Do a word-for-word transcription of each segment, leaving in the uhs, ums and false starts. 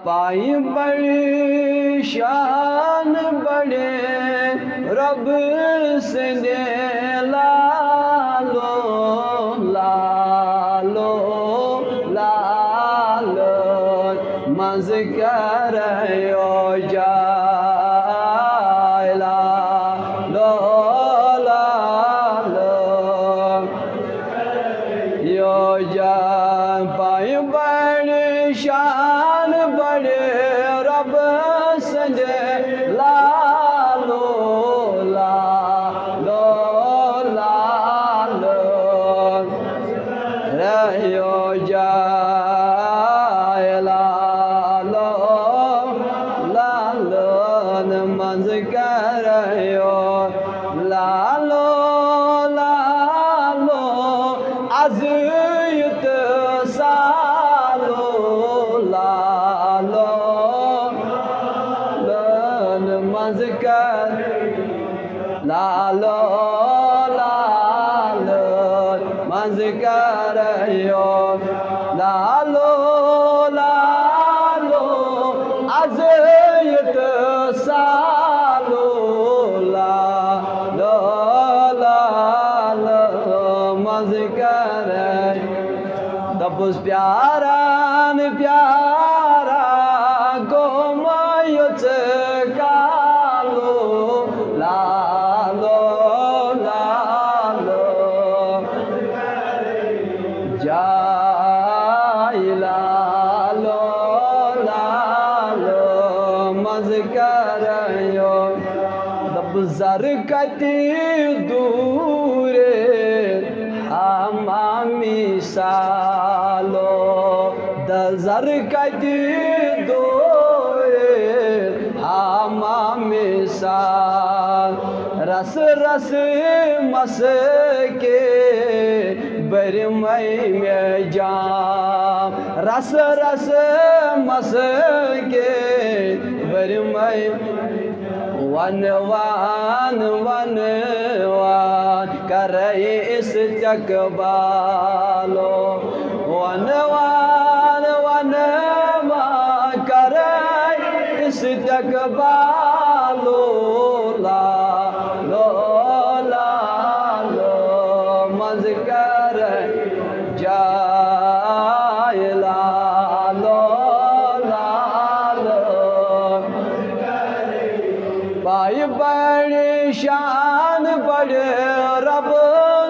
پایہِ بڑِ شان بڑِ رۄب سٕنٛدِ لالو، لالو، لالو منٛز کرو جاے لالو، لالو۔ یو جان پایہِ بڑِ شان بڑِ رۄب سٕنٛدِ لالو، لالو، لالو۔ رہیو جاے لالو، لالو منٛز کرو لالو، لالو، از یُتھ سالو، لالو، لالو منٛز کر، لالو، لالو منٛز کرو لالو، لالو، از یُتھ سالو، لالو، لالو منٛز کرو۔ دپُس پیاران پیاران گوٚو مےٚ یُتھ کالو، لالو، لالو۔ جاے لالو، لالو منٛز کرو۔ دپُس زر کتہِ دوٗرِ ہما مثالو، د-، زر کتہِ دوٗرِ ہما مثال۔ رس رس مس کے بر میں میں جام، رس رس مس کے بر میں۔ ون وان ون وان کرے استقبالو، ون وان ون وان کرے استقبالو، لالو، لالو منٛز کرے جاے لالو، لالو۔ پایہِ بڑِ شان بڑِ رۄب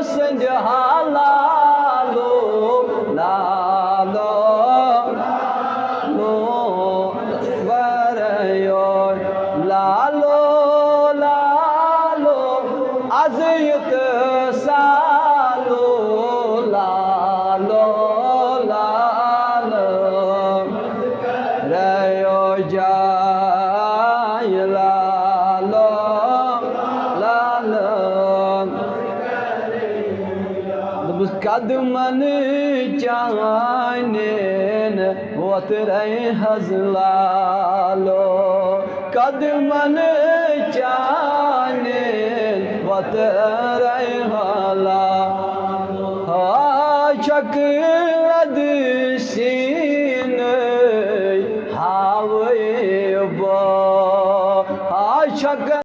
سٕنٛدِ ہا لالو، لالو، لالو ورٲے یور لالو، لالو، از یُتھ سالو، لالو، لالو۔ رہیو جاے لالو، لالو۔ دوٚپُس قدمن چانٮ۪ن وۄتھ رہے حض لالو، قدمن چانٮ۪ن وۄتھ رہے حض لالو۔ ہا چھکھ